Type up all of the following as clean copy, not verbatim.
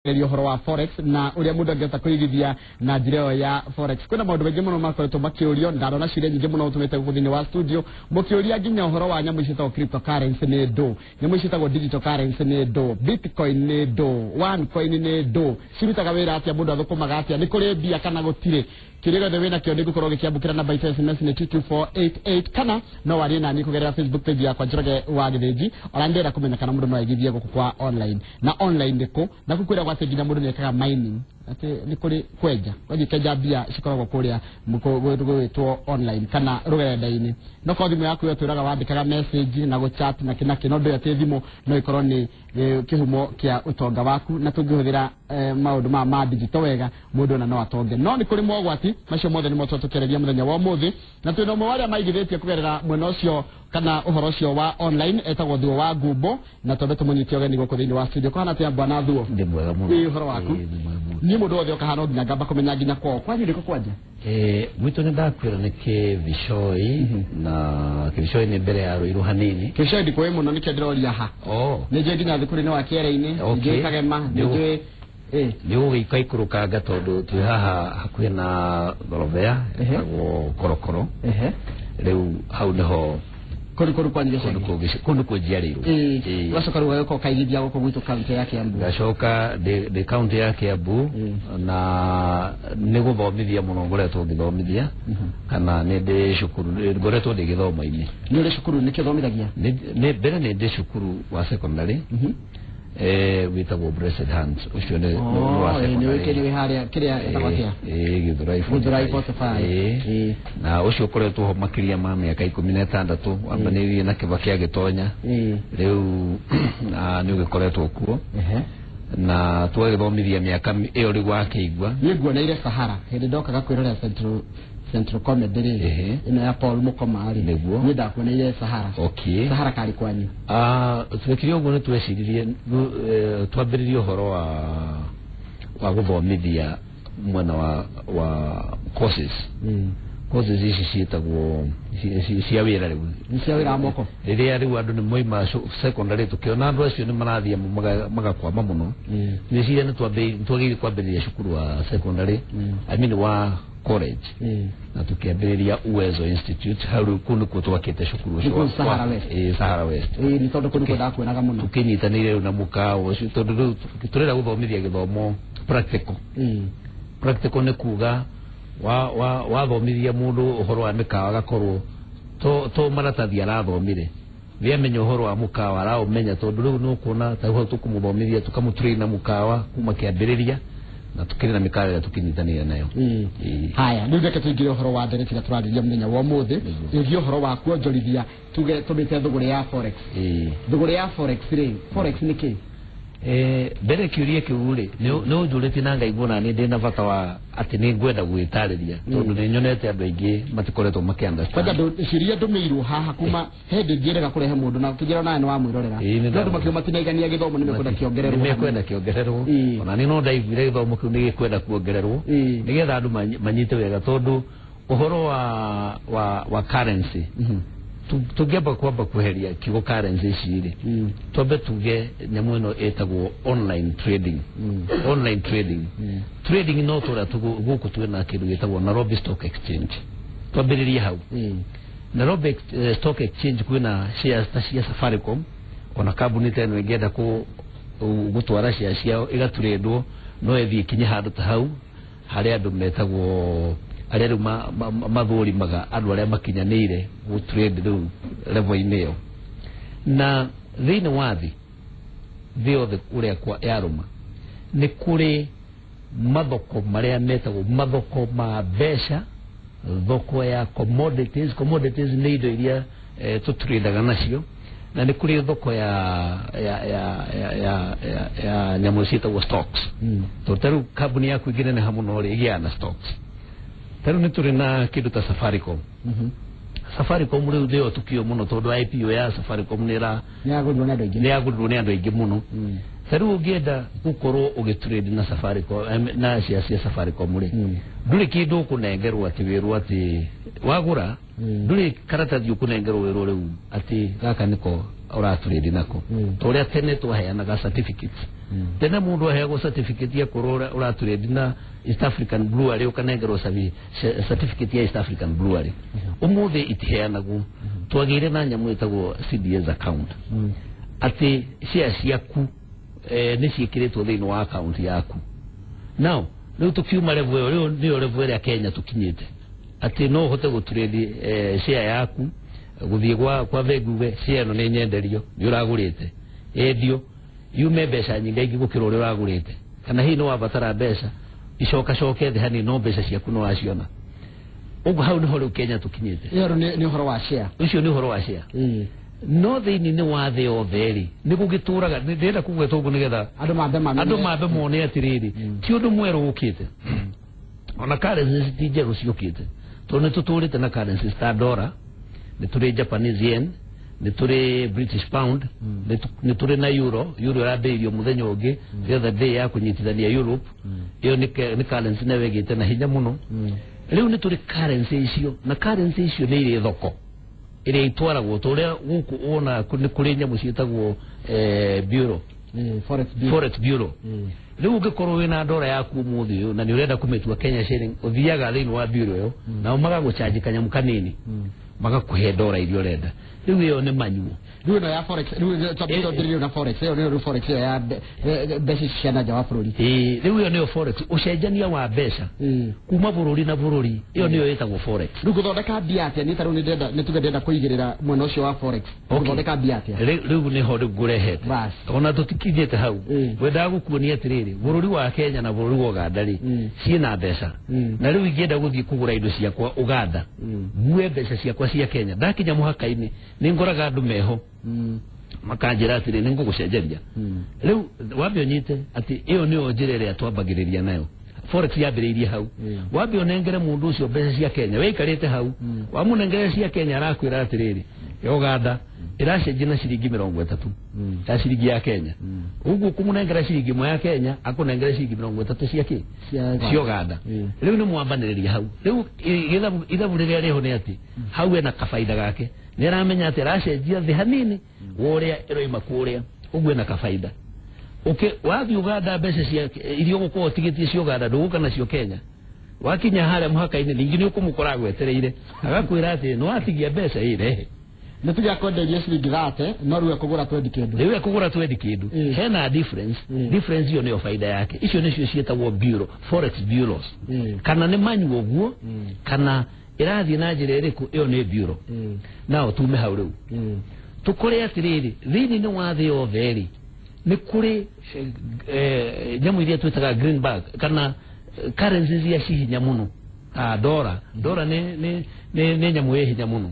Tũkĩarĩrĩria ũhoro wa forex na ũrĩa mũndũ angĩhota kũigithia na njĩra ĩyo ya forex. Kwĩna maũndũ maingĩ mũno makoretwo makĩũrio, ndarona ciũria nyingĩ mũno ũtũmĩte gũkũ thĩinĩ wa studio mũkĩũria nginya ũhoro wa nyamũ ici ciĩtagwo cryptocurrency nĩ ndũ, nyamũ ici ciĩtagwo digital currency nĩ ndũ, bitcoin nĩ ndũ, onecoin nĩ ndũ, cirutaga wĩra atĩa, mũndũ athũkũmaga atĩa, nĩ kũrĩ mbia kana gũtirĩ. Kĩrĩa gĩothe wĩna kĩo nĩngũkorwo gĩkĩamũkĩra namba itũ ya SMS nĩ 22488, kana no warie nani kũgerera Facebook page yakwa, Njoroge wa Gĩthĩnji. Ona nĩ ndĩrenda kũmenya kana mũndũ no aigithie gũkũ kwa online, na online nĩ kũ, na kũ kwĩragwo atĩ nginya mũndũ nĩ ekaga mining, atĩ nĩ kũrĩ kwenja wathiĩ kenja mbia cikoragwo kũrĩa gwĩtwo online kana rũrenda-inĩ. No korwo thimũ yaku ĩyo twĩraga wandĩkaga message na gũchat na kĩ na kĩ, no ndũĩ atĩ thimũ no ĩkorwo nĩ kĩhumo kĩa ũtonga waku, na tũngĩhũthĩra maũndũ maya ma digital wega, mũndũ ona no atonge. No nĩ kũrĩ mogwati macio mothe nĩmo tũkĩarĩria mũthenya wa ũmũthĩ, na twĩna ũmwe wa arĩa maigithĩtie kũgerera mwena ũcio kana ũhoro ũcio wa online, etagwo Thuo wa Ngumbo, na twambe tũmũnyite ũgeni gũkũ thĩinĩ wa studio. Kũhana atĩa, bwana Thuo? Ndĩ mwega mũno. Ĩ, ũhoro waku? Ĩ, nĩ mwega mũno. Niĩ mũndũ wothe okaha no nginya ngamba kũmenya nginya kwao kwanyu nĩkũ kwanja. Gwitũ nĩ ndakwĩra nĩ Kĩbicoi, na Kĩbicoi nĩ mbere ya Rũirũ hanini. Kĩbicoi ndikũĩ mũno, nĩkĩo ndĩroria ha. Nĩ njũĩ nginya thukuru-inĩ wa Kĩere-inĩ, nĩ njũĩ Kagema, nĩ njũĩ Nĩ ũgũgĩika ikũrũkanga tondũ twĩ haha hakuhĩ na thorobea ĩtagwo Korokoro. Rĩu hau nĩho. Kũu kwanyu gĩcagi? Kũu nĩkuo njiarĩirwo. Ũgacoka rĩu ũgagĩũka ũkaigithia gũkũ gwitũ kaunti ya Kiambu. Ngacoka ndĩ kaunti ya Kiambu, na nĩ gũthomithia mũno ngoretwo ngĩthomithia, kana nĩ ndĩ cukuru, ngoretwo ndĩ gĩthomo-inĩ. Nĩ ũrĩ cukuru? Nĩkĩo ũthomithagia? Nĩ mbere nĩ ndĩ cukuru wa secondary wĩtagwo Blessed Hands, ũcio nĩ wa Oh, nĩ secondary. wĩkĩ nĩ harĩa kĩrĩa ĩtagwo atĩa? Gĩthũrai. Gĩthũrai 45. Na ũcio ũkoretwo ho makĩria ma mĩaka 16, wambanĩirie na Kĩbakĩ agĩtonya. Rĩu na nĩ ũgĩkoretwo kuo na twagĩthomithia mĩaka ĩyo rĩu wakĩigua. Niĩ nguoneire Sahara hĩndĩ ndokaga kwĩrorera Central Comedy rĩ, ĩno ya Paul Mũkoma rĩ. Niĩ ndakuoneire Sahara. Sahara karĩ kwanyu? Ah, twekire ũguo nĩ tweciririe twambĩrĩrie ũhoro wa gũthomithia mwena wa courses. Courses ici ciĩtagwo cia wĩra rĩu. Nĩ cia wĩra wa moko. Rĩrĩa rĩu andũ nĩ moima secondary, tũkĩona andũ acio nĩ marathiĩ magakwama mũno, twĩciria nĩ twagĩrĩire kwambĩrĩria cukuru wa secondary, I mean wa college, na tũkĩambĩrĩria Uwezo Institute hau. Rĩu kũu nĩkuo twakĩte cukuru ũcio. Nĩ kũu Sahara West? Ĩĩ, Sahara West. Nĩ tondũ kũu nĩkuo ndakuonaga mũno. Tũkĩnyitanĩire rĩu na mũkawa ũcio, tondũ rĩu tũrenda gũthomithia gĩthomo practical. Practical nĩ kuga wa wathomithia mũndũ ũhoro wa mĩkawa, agakorwo to maratathi arathomire, nĩamenya ũhoro wa mũkawa araũmenya, tondũ rĩu nĩ ũkuona ta hau tũkũmũthomithia, tũkamũtrain mũkawa kuma kĩambĩrĩria, na tũkĩrĩ na mĩkawa ĩrĩa tũkĩnyitanĩire nayo. Haya, rĩu reke tũingĩre ũhoro wa nderetira tũrarĩria mũthenya wa ũmũthĩ, ĩgiĩ ũhoro wa kuonjorithia, tuge tũmĩte thũgũrĩ ya forex. Thũgũrĩ ya forex rĩ, forex nĩ kĩ? Mbere kĩũria kĩu rĩ, nĩ ũnjũrĩtie na ngaigua na nĩ ndĩ na bata wa atĩ nĩ ngwenda gwĩtarĩria, tondũ nĩ nyonete andũ aingĩ matikoretwo makĩ understand. Kwanja ciũria ndũmĩirwo haha kuma hĩndĩ ngĩrega kũrehe mũndũ na kĩnjĩra nawe nĩ wamwĩrorera. Ĩĩ, nĩ No andũ makiuga matinaigania gĩthomo, nĩ mekwenda kĩongererwo. Nĩ mekwenda kĩongererwo. Ona nĩ no ndaiguire gĩthomo kĩu nĩ gĩkwenda kuongererwo nĩgetha andũ manyite wega, tondũ ũhoro wa currency, tũngĩamba kwamba kweheria kiugo currency ici rĩ, twambe tuge nyamũ ĩno ĩtagwo online trading. Online trading, trading no tũrĩa gũkũ twĩna kĩndũ gĩtagwo Nairobi Stock Exchange, twambĩrĩrie hau. Nairobi Stock Exchange kwĩna shares ta cia Safaricom, ona kambuni ta ĩno ĩngĩenda gũtwara shares ciao ĩgatrĩndwo, no ĩthiĩ ikinye handũ ta hau harĩa andũ metagwo arĩa rĩu mathũrimaga andũ arĩa makinyanĩire gũtrade rĩu level-inĩ ĩyo. Na thĩinĩ wa thĩ yothe ũrĩa yarũma, nĩ kũrĩ mathoko marĩa metagwo mathoko ma mbeca, thoko ya commodities. Commodities nĩ indo iria tũtradaga nacio, na nĩ kũrĩ thoko ya nyamũ ciĩtagwo stocks, tondũ ta rĩu kambuni yaku ĩngĩneneha mũno rĩ, ĩgĩaga na stocks. Ta rĩu nĩ tũrĩ na kĩndũ ta Safaricom. Safaricom rĩu nĩyo tukio mũno, tondũ IPO ya Safaricom nĩ ĩra Nĩ yagũrirwo nĩ andũ aingĩ. Nĩ yagũrirwo nĩ andũ aingĩ mũno. Ta rĩu ũngĩenda gũkorwo ũgĩtrade na Safaricom, na share cia Safaricom rĩ, ndũrĩ kĩndũ ũkũnengerwo atĩ wĩrwo atĩ wagũra, ndũrĩ karatathi ũkũnengerwo wĩrwo rĩu atĩ gaka nĩko. Ũratrade nako ta ũrĩa tene twaheanaga certificates. Tene mũndũ aheagwo certificate ya korwo ũratrade na East African Brewery, ũkanengerwo certificate ya East African Brewery. Ũmũthĩ itiheanagwo. Twagĩire na nyamũ ĩtagwo CDS account, atĩ share ciaku nĩ ciĩkĩrĩtwo thĩinĩ wa account yaku. Now rĩu tũkiuma level ĩyo, rĩu nĩyo level ĩrĩa Kenya tũkinyĩte, atĩ no ũhote gũtrade share yaku, gũthiĩ kwa bengi uge share ĩno nĩ nyenderio, nĩ ũragũrĩte, yendio yume mbeca nyingaingĩ gũkĩra ũrĩa ũragũrĩte, kana hihi nĩ wabatara mbeca icokacoke thĩ hanini, no mbeca ciaku no waciona. Ũguo hau nĩho rĩu Kenya tũkinyĩte. Ĩyo rĩu nĩ ũhoro wa share. Ũcio nĩ ũhoro wa share. No thĩinĩ wa thĩ yothe rĩ, nĩ gũgĩtũraga, ndĩrenda kũgweta ũguo nĩgetha andũ mambe mamenye, andũ mambe mone atĩrĩrĩ, ti ũndũ mwerũ ũkĩte. Ona currencies ti njerũ ciũkĩte, tondũ nĩ tũtũrĩte na currencies ta dollar, nĩ tũrĩ Japanese yen, nĩ tũrĩ British pound, nĩ tũrĩ na euro. Euro ĩrambĩrĩirio mũthenya ũngĩ, the other day, ya kũnyitithania Europe. Ĩyo nĩ currency nayo ĩgĩte na hinya mũno. Rĩu nĩ tũrĩ currency icio, na currency icio nĩ irĩ thoko ĩrĩa itwaragwo, ta ũrĩa gũkũ wona nĩ kũrĩ nyamũ ciĩtagwo bureau. Forex bureau. Forex bureau. Rĩu ũngĩkorwo wĩna ndora yaku ũmũthĩ ũyũ na nĩ ũrenda kũmĩtua Kenya shilling, ũthiaga thĩinĩ wa bureau ĩyo, nao magagũchanji kanyamũ kanini, magakũhe ndora iria ũrenda. Rĩu ĩyo nĩ manual. Rĩu ĩno ya forex, rĩu twambĩrĩrio na forex ĩyo, nĩyo rĩu forex ĩyo ya mbeca ici cia na nja wa bũrũri. Ĩĩ, rĩu ĩyo nĩyo forex, ũcenjania wa mbeca kuma bũrũri na bũrũri. Ĩyo nĩyo ĩtagwo forex. Rĩu gũthondeka mbia atĩa? Nĩ ta rĩu nĩ ndĩrenda, nĩ tuge ndĩrenda kũigĩrĩra mwena ũcio wa forex. Gũthondeka mbia atĩa? Rĩu nĩho rĩu ngũrehete. Bas. Ona tũtikinyĩte hau. Wendaga gũkuonia atĩrĩrĩ, bũrũri wa Kenya na bũrũri wa Uganda rĩ, ciĩna mbeca. Na rĩu ingĩenda gũthiĩ kũgũra indo ciakwa Uganda, ngue mbeca ciakwa cia Kenya, ndakinya mũhaka-inĩ nĩ ngoraga andũ meho, makanjĩra atĩrĩ, nĩ ngũgũcenjeria. Rĩu wambe ũnyite atĩ ĩyo nĩyo njĩra ĩrĩa twambagĩrĩria nayo. Forex yambĩrĩirie hau. Wambe ũnengere mũndũ ũcio mbeca cia Kenya, wĩikarĩte hau, wamũnengere cia Kenya, arakwĩra atĩrĩrĩ, ya Uganda ĩracenjia na ciringi 30 ya ciringi ya Kenya. Ũguo kũmũnengera ciringi 1 ya Kenya, akũnengere ciringi 30 cia kĩ? Cia Cia Uganda. Rĩu nĩ mwambanĩrĩria hau. Rĩu ithabu rĩrĩa rĩho nĩ atĩ hau ena kabaida gake, nĩ aramenya atĩ aracenjia thĩ hanini wa ũrĩa ĩroima kũrĩa, ũguo ena kabaida. Ũkĩ wathiĩ Uganda, mbeca cia iria ũgũkorwo ũtigĩtie cia Uganda, ndũgũka nacio Kenya. Wakinya harĩa mũhaka-inĩ, ningĩ nĩ ũkũmũkora agwetereire, agakwĩra atĩ nĩ watigia mbeca, ĩrehe. Nĩ tuge akwenderia ciringi 30, no rĩu ekũgũra 20 kĩndũ. Rĩu ekũgũra 20 kĩndũ. Hena difference. Difference ĩyo nĩyo baida yake. Icio nĩcio ciĩtagwo bureau, forex bureaus. Kana nĩ manual ũguo, kana ĩrathiĩ na njĩra ĩrĩkũ, ĩyo nĩ bureau. Nao tume hau rĩu, tũkore atĩrĩrĩ, thĩinĩ wa thĩ yothe rĩ, nĩ kũrĩ nyamũ iria twĩtaga greenback, kana currencies iria ci hinya mũno ta dora. Dora nĩ nyamũ ĩ hinya mũno.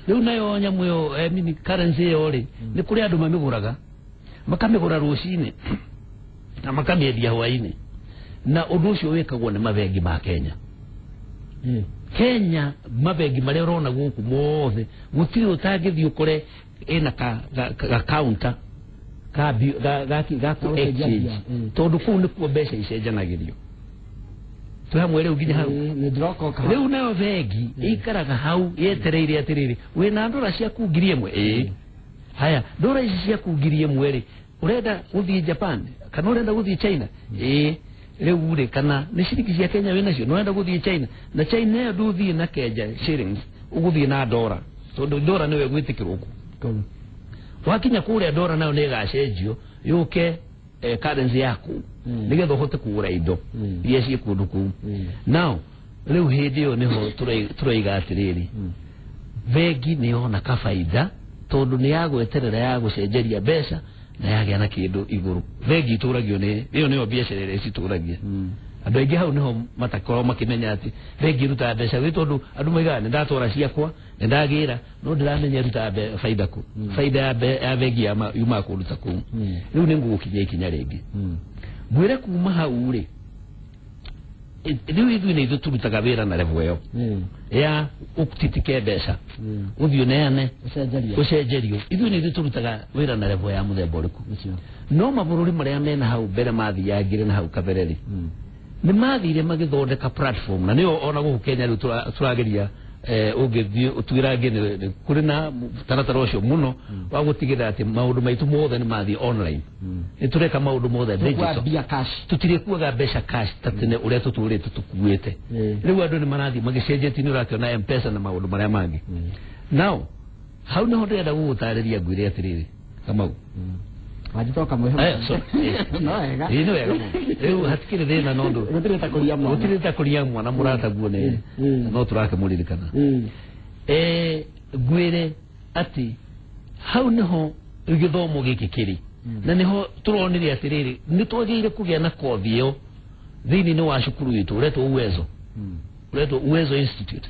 Rĩu nayo nyamũ ĩyo, mini currency ĩyo rĩ, nĩ kũrĩ andũ mamĩgũraga, makamĩgũra rũcinĩ na makamĩendia hwainĩ, na ũndũ ũcio wĩkagwo nĩ mabengi ma Kenya. Kenya mabengi marĩa ũrona gũkũ mothe, gũtirĩ ũtangĩthiĩ ũkore ĩna ka counter ga ku Ga gũcenjia exchange, mbia. Tondũ kũu nĩkuo mbeca icenjanagĩrio. Twĩ hamwe rĩu nginya hau? Nĩ ndĩrokoka hau. Rĩu nayo bengi ĩikaraga hau yetereire atĩrĩrĩ, wĩna ndora ciaku 1000? Ĩĩ. Haya, ndora ici ciaku 1000 rĩ, ũrenda gũthiĩ Japan kana ũrenda gũthiĩ China? Ĩĩ. Rĩu rĩ, kana nĩ ciringi cia Kenya wĩ nacio, nĩ ũrenda gũthiĩ China, na China ĩyo ndũthiĩ na Kenya shillings, ũgũthiĩ na ndora, tondũ ndora nĩwe gwĩtĩkĩrwo kũ Kũu. Wakinya kũrĩa, ndora nayo nĩ ĩgacenjio yũke currency yaku, nĩgetha ũhote kũgũra indo iria ciĩ kũndũ kũu. Now rĩu hĩndĩ ĩyo nĩho tũroiga atĩrĩrĩ, bengi nĩ yona kabaida, tondũ nĩ ya gweterera ya gũcenjeria mbeca na yagĩa na kĩndũ igũrũ. Bengi itũragio nĩ ĩyo, nĩyo biacara ĩrĩa ĩcitũragia. Andũ aingĩ hau nĩho matakorwo makĩmenya atĩ bengi ĩrutaga mbeca gwĩ, tondũ andũ moigaga nĩ ndatwara ciakwa, nĩ ndagĩra, no ndĩramenya ĩrutaga baida kũ. Baida ya bengi yumaga kũndũ ta kũu. Rĩu nĩ ngũgũkinyia ikinya rĩngĩ, ngwĩre kuma hau rĩ, rĩu ithuĩ nĩ ithuĩ tũrutaga wĩra na level ĩyo ya ũtitike mbeca ũthiĩ ũneane ũcenjerio. Ũcenjerio. Ithuĩ nĩ ithuĩ tũrutaga wĩra na level ya mũthemba ũrĩkũ? Ũcio. No mabũrũri marĩa mena hau mbere mathiangire na hau kabere rĩ, nĩ mathire magĩthondeka platform, na nĩyo ona gũkũ Kenya rĩu tũrageria. Ũngĩthiĩ ũtuĩrangie nĩ kũrĩ na mũtaratara ũcio mũno wa gũtigĩrĩra atĩ maũndũ maitũ mothe nĩ mathiĩ online. Nĩ tũreka maũndũ mothe Tũkua digital. Mbia cash. Tũtirĩkuaga mbeca cash ta tene ũrĩa tũtũrĩte tũkuĩte. Rĩu andũ nĩ marathiĩ magĩcenjetie, nĩ ũrakĩona M-Pesa na maũndũ marĩa mangĩ. Now hau nĩho ndĩrenda gũgũtarĩria, ngwĩre atĩrĩrĩ, Kamau. Wanjita ũkamwĩhe. Sorry. No wega. Ĩĩ, nĩ wega mũno. Rĩu hatikĩrĩ thĩna no ndũ Gũtirĩ ta kũria mwana. Gũtirĩ ta kũria mwana mũrataguo nĩ no tũrakĩmũririkana. Ngwĩre atĩ hau nĩho gĩthomo gĩkĩ kĩrĩ na nĩho tũronire atĩrĩrĩ, nĩ twagĩrĩire kũgĩa na kothi ĩyo thĩinĩ wa cukuru witũ ũretwo Uwezo, ũretwo Uwezo Institute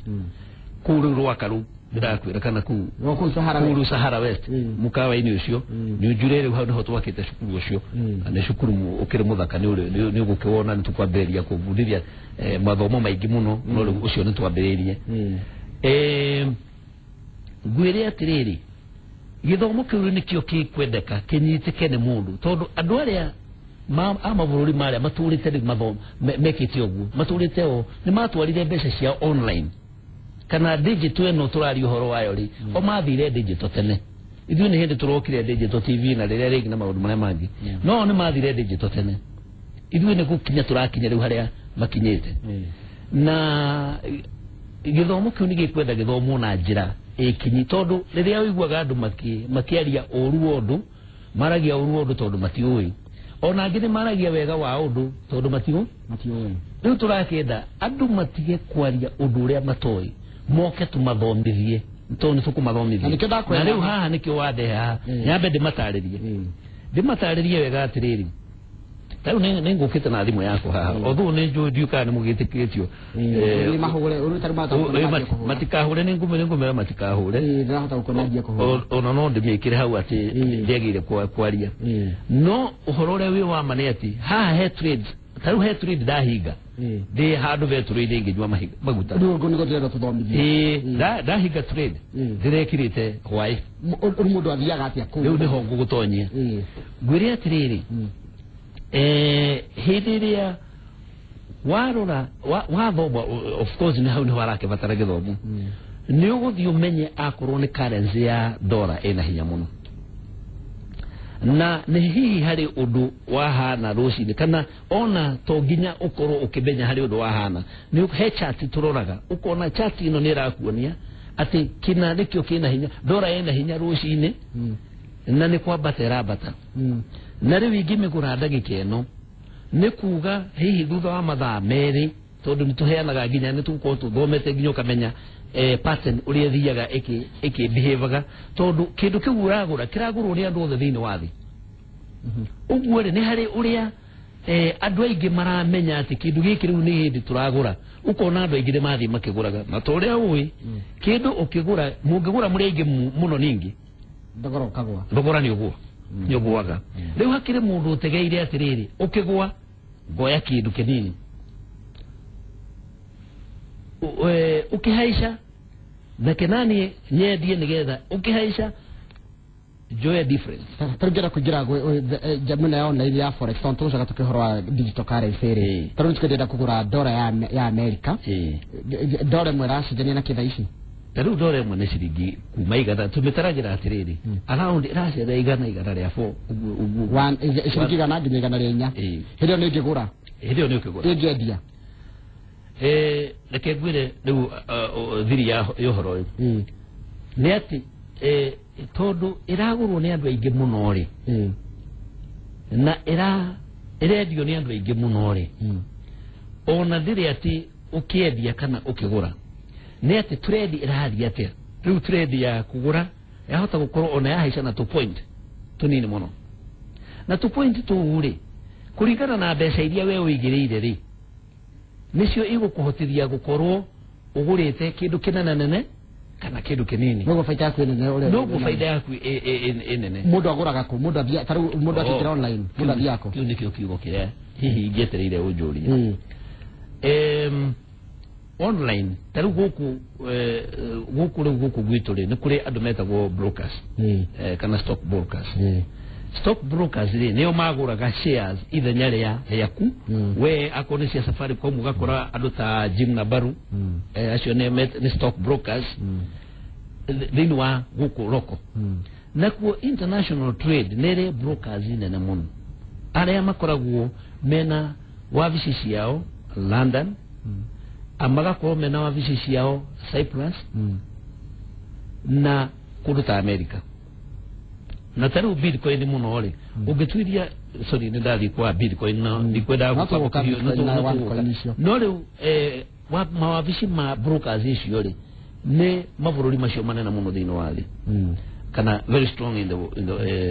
kũu rĩu Rwakaru, ndĩrakwĩra, kana kũu No kũu Sahara. Kũu rĩu Sahara West, mũkawa-inĩ ũcio nĩ ũnjure. Rĩu hau nĩho twakĩte cukuru ũcio na nĩ cukuru ũkĩrĩ mũthaka, nĩ ũgũkĩwona. Nĩ tũkwambĩrĩria kũbundithia mathomo maingĩ mũno, no rĩu ũcio nĩ twambĩrĩirie. Ngwĩre atĩrĩrĩ, gĩthomo kĩu nĩkĩo gĩkwendeka kĩnyitĩke nĩ mũndũ, tondũ andũ arĩa a mabũrũri marĩa matũrĩte rĩu mathomo mekĩte ũguo matũrĩte o nĩ matwarire mbeca ciao online kana digital ĩno tũraria ũhoro wayo rĩ, o mathire digital tene. Ithuĩ nĩ hĩndĩ tũrokire digital TV na rĩrĩa rĩngĩ na maũndũ marĩa mangĩ, no o nĩ mathire digital tene. Ithuĩ nĩ gũkinya tũrakinya rĩu harĩa makinyĩte, na gĩthomo kĩu nĩ gĩkwenda gĩthomwo na njĩra ĩkinyi, tondũ rĩrĩa ũiguaga andũ makĩaria ũru wa ũndũ, maragia ũru wa ũndũ tondũ matiũĩ. Ona angĩ nĩ maragia wega wa ũndũ tondũ matiũ Matiũĩ. Rĩu tũrakĩenda andũ matige kwaria ũndũ ũrĩa matoĩ, moke tũmathomithie, tondũ nĩ tũkũmathomithia. Na nĩkĩo ndakwĩra. Na rĩu haha nĩkĩo wandehe haha, nyambe ndĩmatarĩrie, ndĩmatarĩrie wega atĩrĩrĩ, ta rĩu nĩ ngũkĩte na thimũ yakwa haha, although nĩ njũĩ ndiũĩ kana nĩ mũgĩtĩkĩtio. Nĩ mahũre ũrĩ tarĩ mahota gũkona manjie kũhũra. Matikahũre, nĩ ngũmera matikahũre. Ndĩrahota gũkona ngie kũhũra. Ona no ndĩmĩkĩre hau atĩ ndĩagĩrĩire kwaria, no ũhoro ũrĩa wĩ wa ma nĩ atĩ haha he trades, ta rĩu he trade ndahinga, ndĩ handũ he trade ingĩnyua maguta. Rĩu ũguo nĩguo ndĩrenda tũthomithie. Ĩĩ, ndahinga trade ndĩrekirĩte hwaĩ. Rĩu mũndũ athiaga atĩa kũu? Rĩu nĩho ngũgũtonyia. Ngwĩre atĩrĩrĩ, hĩndĩ ĩrĩa warora wathoma, of course nĩ hau nĩho harakĩbatara gĩthomo, nĩ ũgũthiĩ ũmenye akorwo nĩ currency ya dollar ĩna hinya mũno, na nĩ hihi harĩ ũndũ wahana rũcinĩ, kana ona to nginya ũkorwo ũkĩmenya harĩ ũndũ wahana, nĩ he chart tũroraga, ũkona chart ĩno nĩ ĩrakuonia atĩ kĩna nĩkĩo kĩna hinya, dollar ĩna hinya rũcinĩ na nĩ kwambata ĩrambata, na rĩu ingĩmĩgũra ndagĩka ĩno, nĩ kuga hihi thutha wa mathaa 2, tondũ nĩ tũheanaga nginya nĩ tũgũkorwo tũthomete nginya ũkamenya pattern ũrĩa ĩthiaga ĩkĩ ĩkĩ behavior, tondũ kĩndũ kĩu ũragũra kĩragũrwo nĩ andũ othe thĩinĩ wa thĩ. Ũguo rĩ, nĩ harĩ ũrĩa andũ aingĩ maramenya atĩ kĩndũ gĩkĩ rĩu nĩ hĩndĩ tũragũra. Ũkona andũ aingĩ nĩ mathiĩ makĩgũraga, na ta ũrĩa ũĩ, kĩndũ ũkĩgũra, mũngĩgũra mũrĩ aingĩ mũno ningĩ Thogora ũkagwa. Thogora nĩ ũgũa, nĩ ũgũaga. Rĩu hakĩrĩ mũndũ ũtegeire atĩrĩrĩ, ũkĩgũa ngoya kĩndũ kĩnini, ũkĩhaica na nani nyendie nĩgetha ũkĩhaica njoe difference. Tarĩu ngĩenda kũingĩra njamũ ĩno ya online ya forex, tondũ tũgũcoka tũkĩ ũhoro wa digital currency rĩ, tarĩu nĩtũkĩ ndĩrenda kũgũra dollar ya America, dollar ĩmwe ĩracenjania na kĩ thaa ici? Ta rĩu ndora ĩmwe nĩ ciringi kuma 100, tũmĩtaragĩra atĩrĩrĩ, around ĩracera 100, 104 ũguo ũguo. Ciringi 100 nginya 104. Ĩĩ. Hĩndĩ ĩyo nĩ ingĩgũra? Hĩndĩ ĩyo nĩ ũkĩgũra. Ĩngĩendia? Reke ngwĩre rĩu thiri ya ũhoro ũyũ nĩ atĩ tondũ ĩragũrwo nĩ andũ aingĩ mũno rĩ, na ĩrendio nĩ andũ aingĩ mũno rĩ, ona ndĩrĩ atĩ ũkĩendia kana ũkĩgũra, nĩ atĩ trade ĩrathiĩ atĩa. Rĩu trade ya kũgũra yahota gũkorwo ona yahaica na tũ point tũnini mũno, na tũ point tũu rĩ, kũringana na mbeca iria we ũigĩrĩire rĩ, nĩcio igũkũhotithia gũkorwo ũgũrĩte kĩndũ kĩnene nene kana kĩndũ kĩnini. Noguo baita yaku ĩnene ũrĩa Noguo baida yaku ĩ nene. Mũndũ agũraga kũ? Mũndũ athiaga, tarĩu mũndũ akĩingĩra online, mũndũ athiaga kũ? Kĩu nĩkĩo kiugo kĩrĩa hihi ingĩetereire ũnjũrie. Online ta rĩu gũkũ gũkũ rĩu gũkũ gwitũ rĩ, nĩ kũrĩ andũ metagwo brokers, kana stock brokers. Stock brokers rĩ, nĩo magũraga shares ithenya rĩa rĩaku. We akorwo nĩ cia Safaricom, ũgakora andũ ta Jim na Baru, acio nĩ stock brokers thĩinĩ wa gũkũ roko. Nakuo international trade nĩ ĩrĩ brokers nene mũno arĩa makoragwo mena wabici ciao London, magakorwo mena wabici ciao Cyprus na kũndũ ta America. Na ta rĩu Bitcoin mũno rĩ, ũngĩtuiria, sorry, nĩ ndathiĩ kwa Bitcoin no ndikwendaga. No tũgũka Bitcoin na OneCoin icio. No rĩu mawabici ma brokers icio rĩ, nĩ mabũrũri macio manene mũno thĩinĩ wa thĩ, kana very strong in the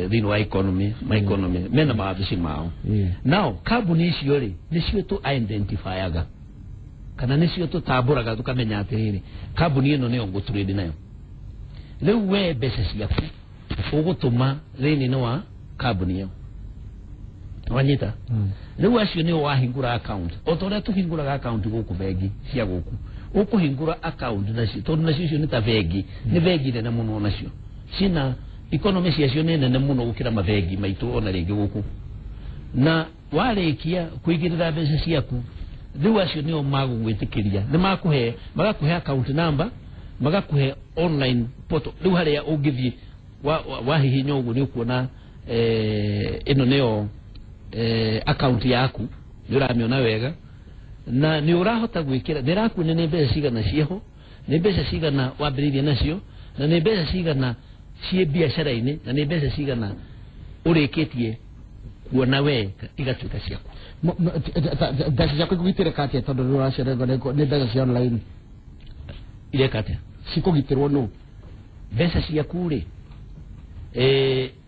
thĩinĩ wa economy, ma economy mena mawabici mao. Now kambuni icio rĩ, nĩcio tũ identifyaga kana nĩcio tũtambũraga, tũkamenya atĩrĩrĩ, kambuni ĩno nĩyo ngũtrade nayo. Rĩu we mbeca ciaku ũgũtũma thĩinĩ wa kambuni ĩyo, wanyita? Rĩu acio nĩo wahingũra account, o ta ũrĩa tũhingũraga account gũkũ bengi cia gũkũ, ũkũhingũra account nacio, tondũ nacio icio nĩ ta bengi, nĩ bengi nene mũno, nacio cina economy ciacio nĩ nene mũno gũkĩra mabengi maitũ ona rĩngĩ gũkũ. Na warĩkia kũigĩrĩra mbeca ciaku, rĩu acio nĩo magũgwĩtĩkĩria, nĩ makũhe, magakũhe account number, magakũhe online portal. Rĩu harĩa ũngĩthiĩ wahihinya ũguo, nĩ ũkuona ĩno nĩyo account yaku, nĩ ũramĩona wega na nĩ ũrahota gwĩkĩra, nĩ ĩrakuonia nĩ mbeca cigana ciĩho, nĩ mbeca cigana wambĩrĩirie nacio, na nĩ mbeca cigana ciĩ biacara-inĩ, na nĩ mbeca cigana ũrĩkĩtie kuona we igatuĩka ciaku. Mbeca ciaku ikũgitĩrĩka atĩa, tondũ rĩu ũracererwo nĩ mbeca cia online? Ireka atĩa? Cikũgitĩrwo nũ? Mbeca ciaku rĩ,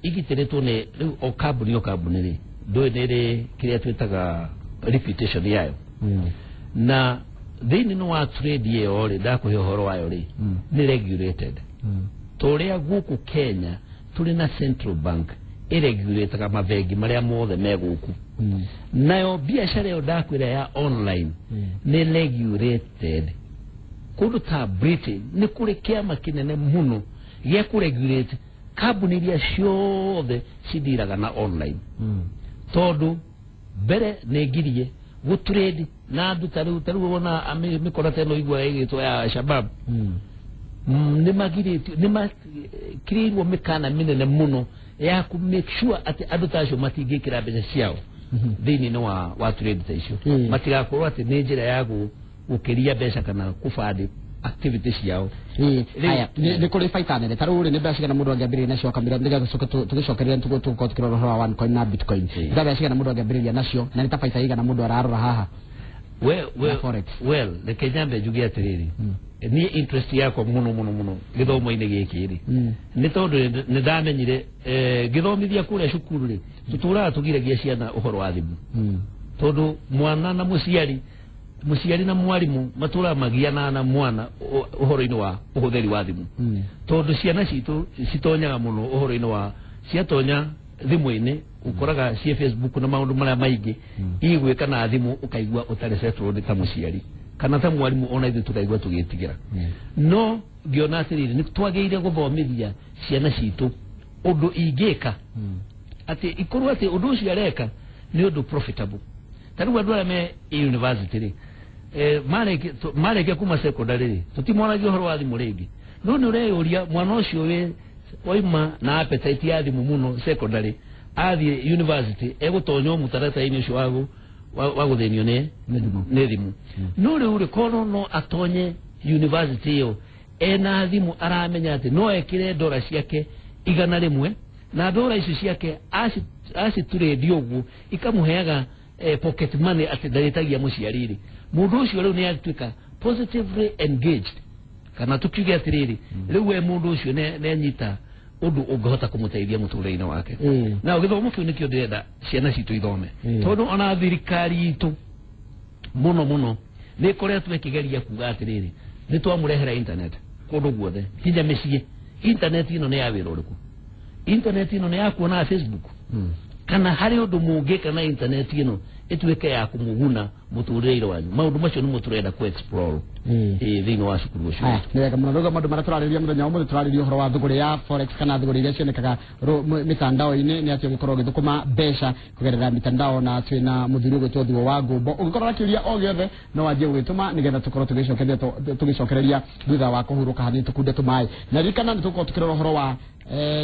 igitĩrĩtwo nĩ rĩu o kambuni rĩ, ndũĩ nĩ ĩrĩ kĩrĩa twĩtaga reputation yayo. Na thĩinĩ wa trade ĩyo rĩ, ndakũhe ũhoro wayo rĩ, nĩ regulated ta ũrĩa gũkũ Kenya tũrĩ na central bank ĩregulataga mabengi marĩa mothe me gũkũ. Nayo biacara ĩyo ndakwĩra ya online nĩ regulated. Kũndũ ta Britain nĩ kũrĩ kĩama kĩnene mũno gĩa kũregulate kambuni iria ciothe cithiraga na online, tondũ mbere nĩ ngirie gũtrade na andũ ta rĩu wona mĩkora ta ĩno iguaga ĩgĩtwo ya Shabab, nĩ magirĩtio, nĩ makĩrĩirwo mĩkana mĩnene mũno ya ku make sure atĩ andũ ta acio matingĩkĩra mbeca ciao thĩinĩ wa trade ta icio, matigakorwo atĩ nĩ njĩra ya gũkĩria mbeca kana kũbandi activity ciao. Aya, nĩ kũrĩ baita nene. Ta rĩu rĩ, nĩ mbeca cigana mũndũ angĩambĩrĩria nacio kamĩra nĩgetha tũcoke tũgĩcokerere tũgũkorwo tũkĩrora ũhoro wa OneCoin na Bitcoin? Nĩ mbeca cigana mũndũ angĩambĩrĩria nacio, na nĩ ta baita igana mũndũ ararora haha we, na forex? Well, reke nyambe njuge atĩrĩrĩ, niĩ interest yakwa mũno mũno mũno gĩthomo-inĩ gĩkĩ rĩ, nĩ tondũ nĩ ndamenyire, ngĩthomithia kũrĩa cukuru rĩ, tũtũraga tũgiragia ciana ũhoro wa thimũ, tondũ mwana na mũciari, mũciari na mwarimũ matũraga magianaga na mwana ũhoro-inĩ wa ũhũthĩri wa thimũ, tondũ ciana citũ citonyaga mũno ũhoro-inĩ wa, ciatonya thimũ-inĩ ũkoraga ciĩ Facebook na maũndũ marĩa maingĩ igwĩka na thimũ, ũkaigua ũtarĩ settled ta mũciari kana ta mwarimũ, ona ithuĩ tũkaigua tũgĩtigĩra. No ngĩona atĩrĩrĩ, nĩ twagĩrĩire gũthomithia ciana citũ ũndũ ingĩka atĩ ikorwo atĩ ũndũ ũcio areka nĩ ũndũ profitable. Ta rĩu andũ arĩa me university rĩ, marĩkia kuma secondary rĩ, tũtimoragia ũhoro wa thimũ rĩngĩ, no nĩ ũreyũria mwana ũcio wĩ waima na appetite ya thimũ mũno secondary, athiĩ university egũtonywo mũtaratara-inĩ ũcio wa gũthĩnio nĩ Nĩ thimũ. Nĩ thimũ. No rĩu rĩ, korwo no atonye university ĩyo ena thimũ, aramenya atĩ no ekĩre ndora ciake 100, na ndora icio ciake aciturĩndi ũguo ikamũheaga pocket money atĩ ndarĩtagia mũciari rĩ, mũndũ ũcio rĩu nĩ atuĩka positively engaged, kana tukiuge atĩrĩrĩ, rĩu we mũndũ ũcio nĩ anyita ũndũ ũngĩhota kũmũteithia mũtũrĩre-inĩ wake. Na gĩthomo kĩu nĩkĩo ndĩrenda ciana citũ ithome, tondũ ona thirikari itũ mũno mũno nĩ ĩkoretwo ĩkĩgeria kuga atĩrĩrĩ, nĩ twamũrehera internet kũndũ guothe nginya mĩciĩ. Internet ĩno nĩ ya wĩra ũrĩkũ? Internet ĩno nĩ ya kuonaga Facebook? Kana harĩ ũndũ mũngĩka na intaneti ĩno ĩtuĩke ya kũmũguna mũtũrĩre-inĩ wanyu. Maũndũ macio nĩmo tũrenda kũ explore thĩinĩ wa cukuru ũcio. Aya, nĩ wega mũno. Rĩu maũndũ marĩa tũrarĩrĩria mũthenya wa ũmũthĩ, tũrarĩrĩria ũhoro wa thũgũrĩ ya forex kana thũgũrĩ iria cionekaga mĩtandao-inĩ, nĩ atĩ ũgĩkorwo ũgĩthũkũma mbeca kũgerera mitandao, na twĩna mũthuri ũgwĩtwo Thuo wa Ngũmbo. Ũngĩkorwo na kĩũria o gĩothe, no wanjie gũgĩtũma nĩgetha tũkorwo tũgĩcokereria thutha wa kũhurũka hanini tũkunde tũmaĩ. Na ririkana nĩ tũgũkorwo tũkĩrora ũhoro wa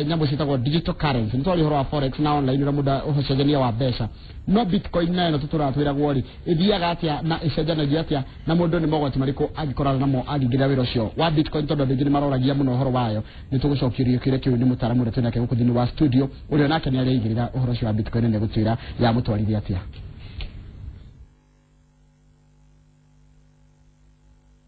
nyamũ ciĩtagwo digital currency. Nĩ twaria ũhoro wa forex na online, ũrĩa mũndũ ũcenjania wa mbeca, no bitcoin nayo no tũtũraga twĩragwo rĩ, ĩthiaga atĩa na ĩcenjanagia atĩa, na mũndũ nĩ mogwati marĩkũ angĩkorana namo angĩingĩra wĩra ũcio wa bitcoin, tondũ andũ aingĩ nĩ maroragia mũno ũhoro wayo. Nĩ tũgũcokerio kĩũria kĩu nĩ mũtaaramu ũrĩa twĩnake gũkũ thĩinĩ wa studio, ũrĩa nake nĩ areigĩrĩra ũhoro ũcio wa bitcoin na nĩ egũtwĩra yamũtwarithia atĩa.